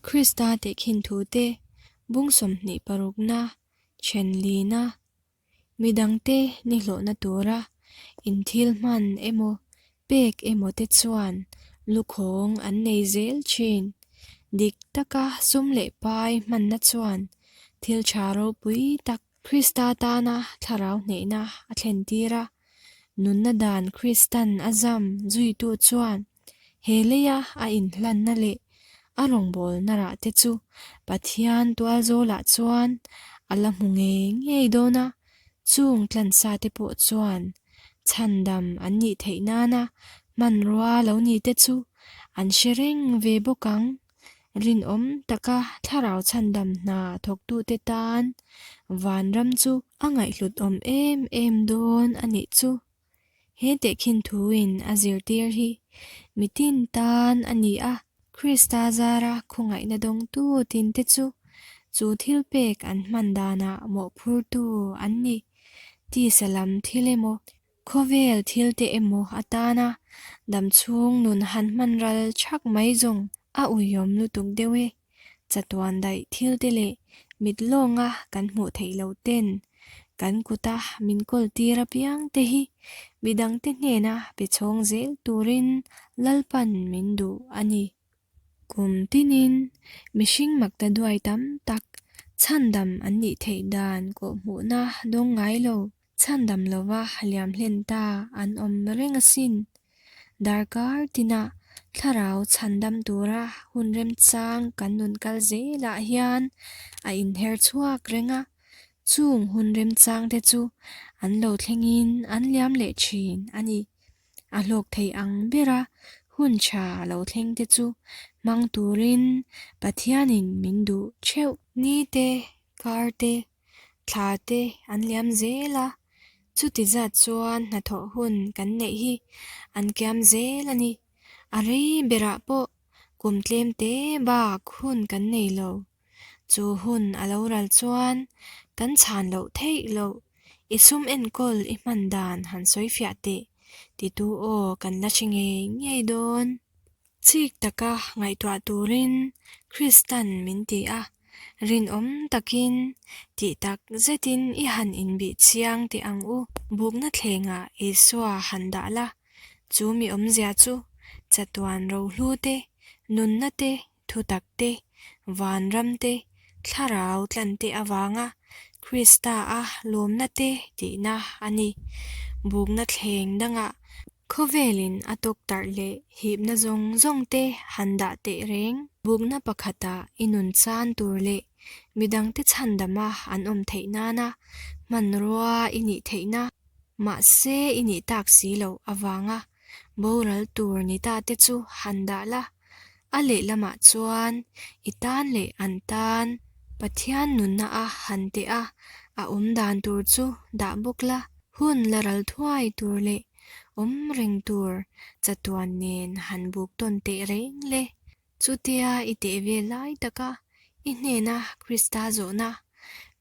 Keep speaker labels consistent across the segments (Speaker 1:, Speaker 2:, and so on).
Speaker 1: Krista tehkhin thute bung 26na then lina midangte nihlawhna tura inthil hman emaw pek emaw te chuan lukhawng an nei zel thin. Dik taka sum leh pai hmanna chuan thil tha ropui tak Krista tana thlarau hnehna a thlentir a, nunna dan Kristan a zam zuitu chuan he leia a inhlanna leh a rawngbawlna rah te chu Pathian tualzawlah chuan a la hmu ngei ngei dawn a, chung tlansa te pawh chuan chhandam an nih theih nana hmanrua lo ni te chu an hre reng ve bawk ang. Rinawm taka thlarau chhandam hna thawktute tan vanram chu a ngaihhlut awm em em dawn a nih chu. He tehkhin thuin a zirtir hi mitin tan a ni a, Krista zara khawngaihna dawngtu tinte chu chu thilpek an hman danah mawhphurtu an ni. Tisa lam thil emaw, Khawvel thil te emaw atana damchhung nun han hman ral chhak mai zawng a uiawm lutuk deuh e. Chatuan daih thil te leh mit lawnga kan hmuh theih loh ten kan kuta min kawl tir apiang te hi midangte hnena pe chhawng zel turin Lalpan min duh a ni. Kum tinin mihring makta duai tam tak chhandam an nih theih dan kawhhmuhna dawng ngai lo. Chhandam lova liam hlen ta an awm reng asin. Darkar tinah thlarau chhandam tura hun remchang kan nun kal zelah hian a inher chhuak reng a, chung hun remchang te chu an lo thlengin an liam leh thin a ni. A hlawk thei ang bera hun tha lo thleng te chu hmang turin Pathianin min duh theuh. Ni te, kar te, Thla te an liam zel a, chuti zat chuan hnathawh hun kan neih hi an kiam zel a ni. A rei berah pawh kum tlem te bak hun kan nei lo. Chu hun a lo ral chuan kan chhan loh theih loh, i sum enkawl i hman dan han sawi fiah teh titu aw kan la hre ngei ngei dawn. Chik taka ngaihtuah turin Kristan min ti a, rinawm takin, tih tak zetin i han inbih chiang teh ang u. Bukna thlengah Isua han dah la, chu mi awmzia chu chatuan rohlu te, nunna te, thutak te, vanram te, thlarau tlan te avanga Krista a lawmna te tihna a ni. Bukna thleng dangah Khawvelin a tawktarh leh hipna zawng zawng te han dah teh reng. Bukna pakhata i nun chan tur leh midangte chhandama an awm theih nana hmanrua i nih theihna, mahse i nih tak si loh avanga boral tur ni ta te chu han dah la. A lehlamah chuan i tan leh an tan Pathian nunna a han teh a, a awm dan tur chu dah bawk la, hun la ral thuai tur leh awm reng tur chatuan nen han buk tawn teh reng le. Chutia i teh ve lai taka i hnena Krista zawhna,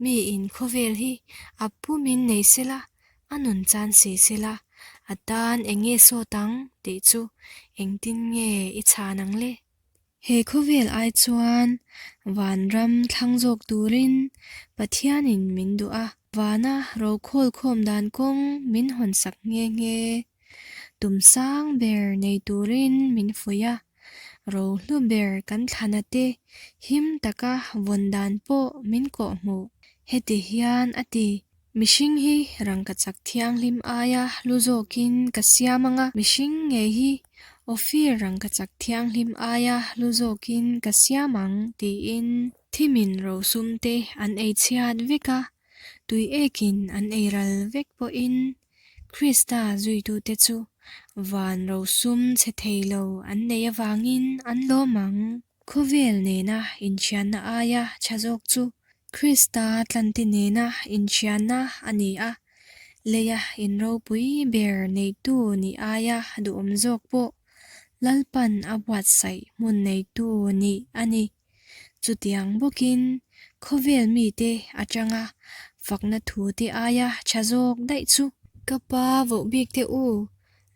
Speaker 1: mi in khawvel hi a pumin nei sela, a nun chan si sela, a tan eng nge sawt ang tih chu engtin nge i chhan ang le? He khawvel ai chuan vanram thlang zawk turin Pathianin min duh a, vana rokhawl khawm dan kawng min hawnsak nghe nghe. Tum sang ber nei turin min fuih a, rohlu ber kan thlana te him taka vawn dan pawh min kawhhmuh. Heti hian a ti, Mihring hi rangkachak thianghlim aia lu zawkin ka siam ang a, mihring ngei hi Ophir rangkachak thianghlim aia lu zawkin ka siam ang tiin thimin rosum te an ei chhiat vek a, tui ekin an ei ral vek pawhin Krista zuitute chu van rosum chhe thei lo an neih avangin an lawm ang. Khawvel nena inhriatna aia tha zawk chu Krista tlante nena inhriatna a ni a, leia inropui ber neitu nih aia duhawm zawk pawh Lalpan a buatsaih hmun neitu nih a ni. Chutiang bawkin khawvel mite atanga fakna thute aia tha zawk daih chu. Ka pa vohbik te u,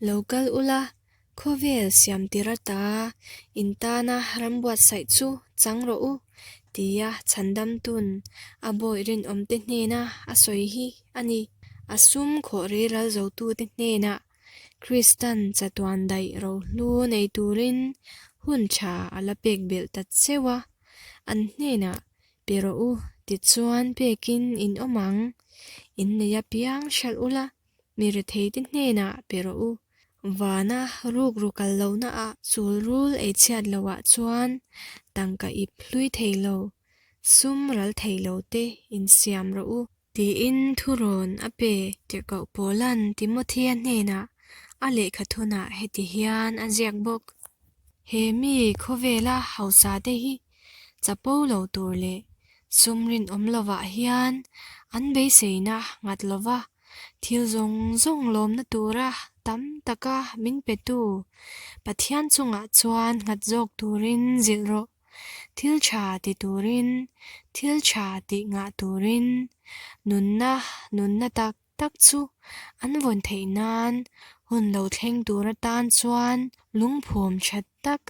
Speaker 1: lo kal ula. Khawvel siamtir ata in tana ram buatsaih chu chang rawh u, tia chhandamtun a bawi rinawmte hnena a sawi hi a ni. A sum khawh riral zotute hnenah Kristan chatuan daih rohlu nei turin hun tha a la pek belh ta cheu a, an hnenah pe rawh u tichuan pekin in awm ang, in nei apiang hralh ula, Mi retheite hnenah pe rawh u. Vana rukru kal lohnaah chul rul ei chhiat lohah chuan tangka ip hlui thei lo, sum ral thei lo te insiam rawh u. Tiin thurawn a pe. Tirhkoh Paula'n Timothea hnenah a lehkha thunah heti hian a ziak bawk, He mi khawvela hausate hi chapo lo tur leh sum rinawm lovah hian an beiseina nghat lova Thil zawng zawng lawmna tura tam taka min petu Pathian chungah chuan nghat zawk turin zilh rawh. Thil tha ti turin, thil tha tih ngah turin, nunna nunna tak tak chu an vawn theih nan hun lo thleng tur atan chuan lungphum tha tak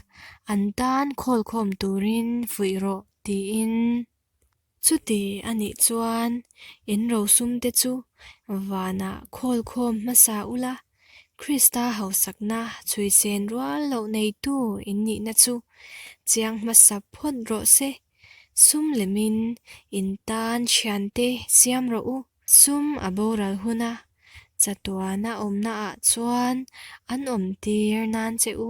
Speaker 1: an tan khawlkhawm turin fuih rawh tiin. Chuti a nih chuan in rosumte chu vanah khawlkhawm hmasa ula, Krista hausakna chhuisen rual loh neitu in nihna chu chiang hmasa phawt rawh se. Sum lemin in tan thiante siam rawh u. Sum a boral huna chatuana awmnaah chuan an awmtir nan che u.